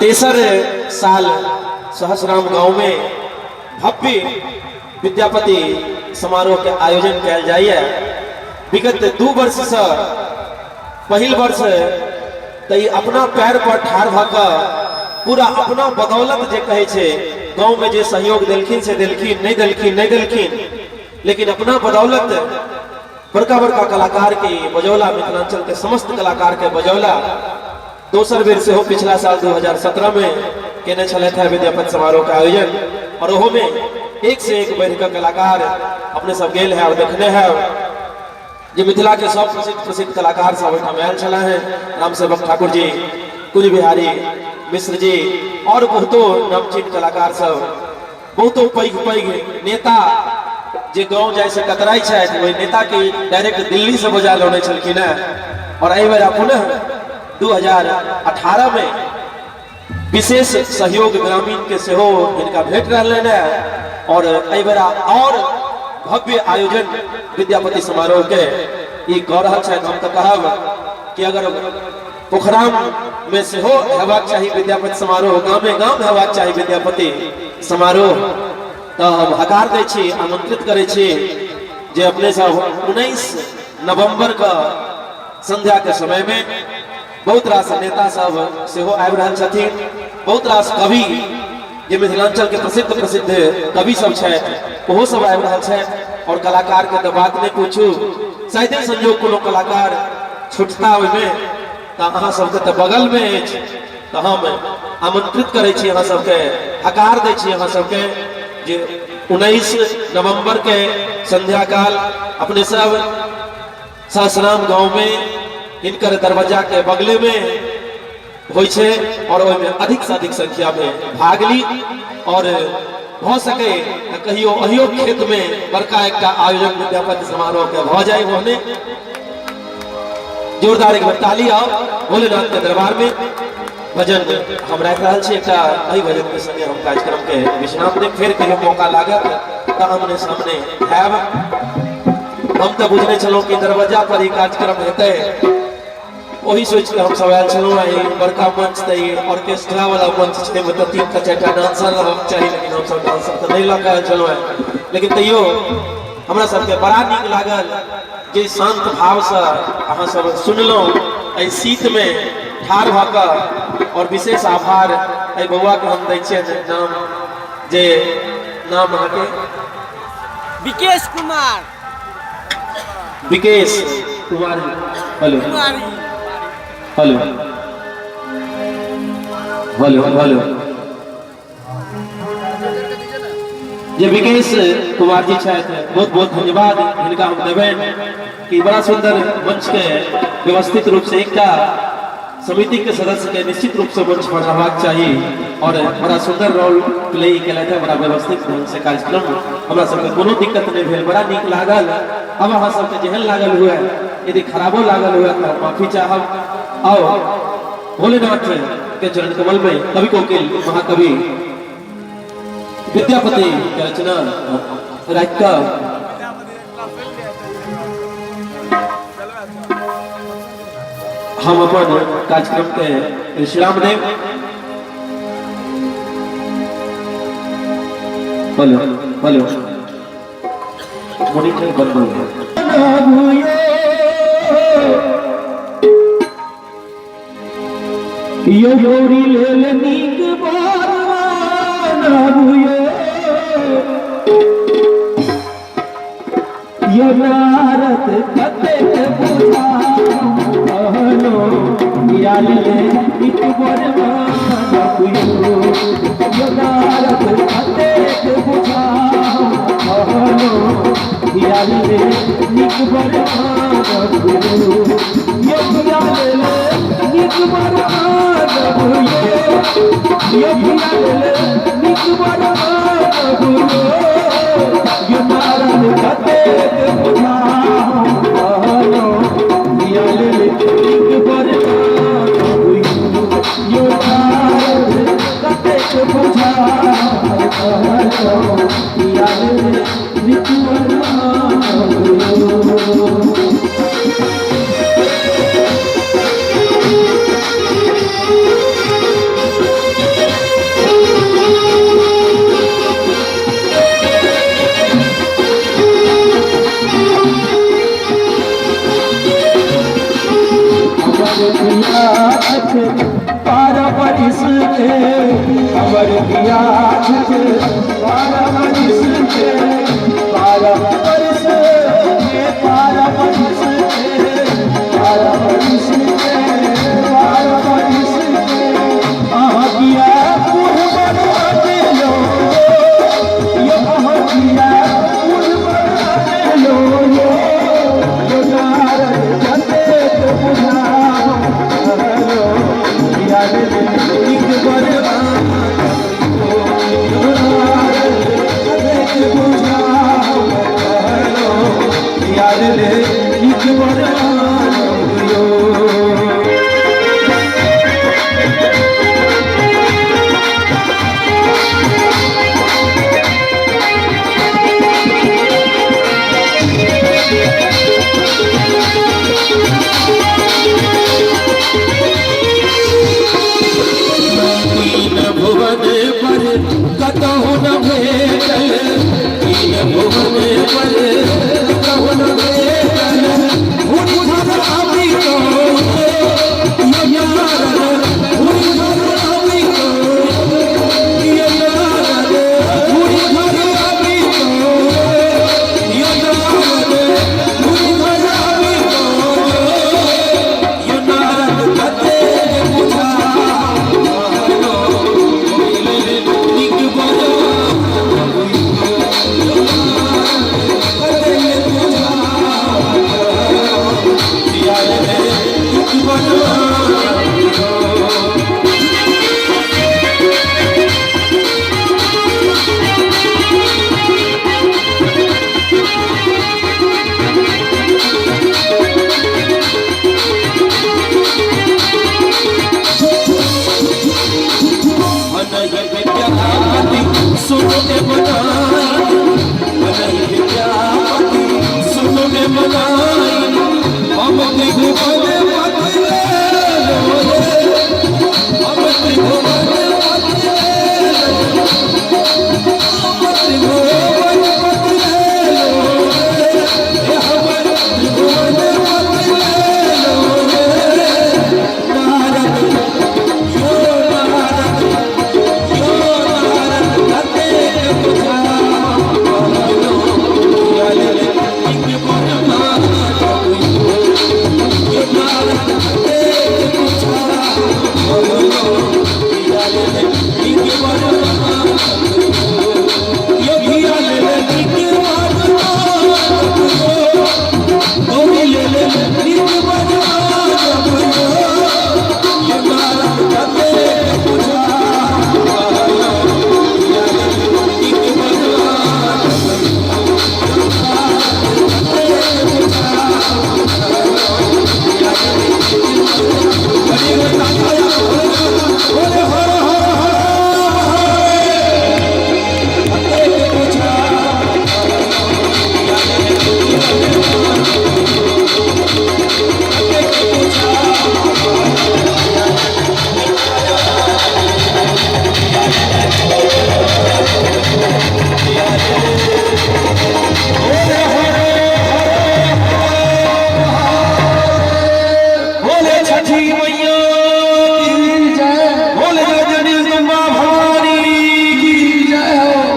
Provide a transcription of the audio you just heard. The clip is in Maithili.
तेसर साल सहसराम गांव में भव्य विद्यापति समारोह के आयोजन कयल जाइए। विगत 2 वर्ष से पहिल वर्ष तऽ ई अपना पैर पर ठाढ़ भऽ कऽ पूरा अपना बदौलत जे कहै छै, गाँव में जे सहयोग देलखिन से देलखिन, नहि देलखिन नहि देलखिन, लेकिन अपना बदौलत बड़का बड़का कलाकार के बजौला, मिथिलांचल के समस्त कलाकार के बजौला। दोसर बेर सेहो पिछला साल 2017 में केने छलथि है विद्यापति समारोह के आयोजन, और ओहो में एक से एक बढ़ि कऽ कलाकार अपने सब गेल है और देखने है जे मिथिला के सब प्रसिद्ध प्रसिद्ध कलाकार सब ओहिठाम आयल छल हैं। रामसेवक ठाकुर जी, कुंज बिहारी मिश्र जी और बहुतो नामचीन कलाकार सब, बहुतो पैघ पैघ नेता जे गाँव जाय से कतराइ छथि, ओहि नेता के डायरेक्ट दिल्ली से बजा लौने छलखिन हैं। और एहि बेर पुनः 2018 में विशेष सहयोग ग्रामीण के सेहो हिनका भेट रहलनि हैं और एहि बेरा और भव्य आयोजन विद्यापति समारोह के ई कऽ रहल छथि। हम तऽ कहब कि अगर पोखराम में सेहो हेबाक चाही विद्यापति समारोह, गामे गाम हेबाक चाही विद्यापति समारोह, तऽ हम हकार दै छी, आमंत्रित करै छी जे अपने सब 19 नवंबर के संध्या के समय में बहुत रास नेता सब सेहो आबि रहल छथिन, बहुत रास कवि जे मिथिलांचल के प्रसिद्ध प्रसिद्ध कवि सब छथि ओहो सब आबि रहल छथि, और कलाकार के तऽ बात नहि पूछू, शायदे संजोग कोनो कलाकार छुटता ओहिमे, तऽ अहाँ सबके तऽ बगलमे अछि, तऽ हम आमंत्रित करै छी अहाँ सबके, हकार दै छी अहाँ सबके जे 19 नवंबर के संध्या काल अपने सब सहसराम गांव में हिनकर दरवाजा के बगले में होइ छै और ओहिमे अधिक से अधिक संख्या में भाग ली, और भऽ सके तऽ कहियो अहियो खेत में बड़का एकटा आयोजन विद्यापति समारोह के भऽ जाय। ओहने जोरदार एक बेर ताली आओ भोलेनाथ के दरबार में। भजन हम राखि रहल छी एकटा, एहि भजन के संगे हम कार्यक्रम के विश्राम देब, फेर कहियो मौका लागत तऽ आमने सामने हैब। हम तऽ बुझने छलहुँ कि दरवाजा पर ई कार्यक्रम हेतै, ओही सोचि कऽ हमसब आयल छलहुँ। आ ई बड़का मंच तऽ ई ऑर्केस्ट्रा वाला मंच छै, मतलब 3 टा 4 टा डांसर रहबाक चाही, लेकिन हमसब डांसर तऽ नहि लऽ कऽ आयल छलहुँ हेँ, लेकिन तैयो हमरा सबके बड़ा नीक लागल जे शान्त भावसँ अहाँ सब सुनलहुँ एहि शीतमे ठाढ़ भऽ कऽ। और विशेष आभार एहि बौआके हम दै छियनि, नाम जे नाम अहाँके? Vikesh Kumar. Vikesh Kumar. Hello hello hello hello, जे विकेश कुमार जी छथि, बहुत बहुत धन्यवाद हिनका हम देबनि कि बड़ा सुंदर मंच के व्यवस्थित रूप से एकटा समिति के सदस्य के निश्चित रूप से मंच पर रहबाक चाही, और बड़ा सुंदर रोल प्ले केलथि है, बड़ा व्यवस्थित ढंग से कार्यक्रम, हमरा सबके कोनो दिक्कत नहीं भेल, बड़ा नीक लागल। अब अहाँ सबके जेहन लागल हुए, यदि खराबो लागल हुए तो हम माफी चाहब। आओ भोलेनाथ के चरण कमल में कवि कोकिल महाकवि विद्यापति के रचना राखि कऽ हम अपन कार्यक्रम के विश्राम देब। हेलो हेलो, मॉनिटर बंद हो गया। यो गौरी लेल नीक बाबू यो, यो नारद कतेक बुझा कहलो हिया ले नीक बाबू यो, यो नारद कतेक बुझा कहलो हिया ले नीक बाबू यो, यो हिया ले नीक बाबू यो, यो हिया ले नीक बाबू यो, यो नारद कतेक बुझा कहलो हिया ले नीक बाबू यो, यो नारद कतेक बुझा कहलो हिया ले नीक बाबू यो। 12 बरिस के हमर बियाह छै, 12 बरिस के, 12 बरिस के, 12 बरिस के, 12 बरिस के, 12 बरिस के। अहाँ किया बूढ़ बना देलो यो, अहाँ किया बूढ़ बना देलो यो, यो नारद जतेक बुझाओ, यार नीक बरवा।